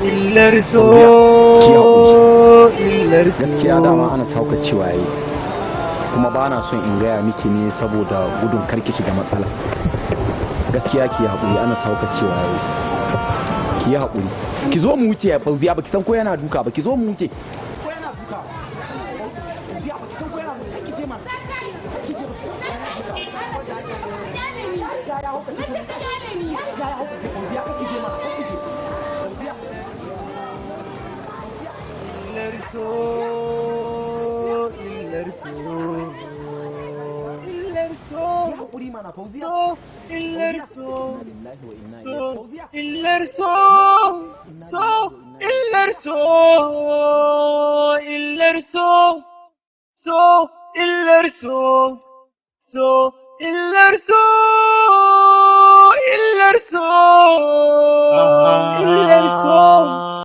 Illar so, Ki haƙuri. Illar so. Gaskiya dama ana sauka cewa yayi, kuma ba na son in gaya miki ne saboda gudun karki shiga matsala. Gaskiya ki haƙuri, ana sauka cewa yayi. Ki yi haƙuri, ki zo mu wuce. Fauziya, baki san ko yana duka ba. Ki zo mu wuce. Ko yana duka? Fauziya, baki san ko yana duka? Ki je mana, ki je. Baki san ko yana duka ba? Ya hauka ce, ya hauka ce. Fauziya, ki je mana, ki je, Fauziya. Illar so, illar so, illar so. Ki haƙuri mana, Fauziya. So, illar so. Inna lillahi wa inna So, ilaihi. Fauziya. Illar so, so, illar so, illar so, so, illar so, so, illar so, illar so, illar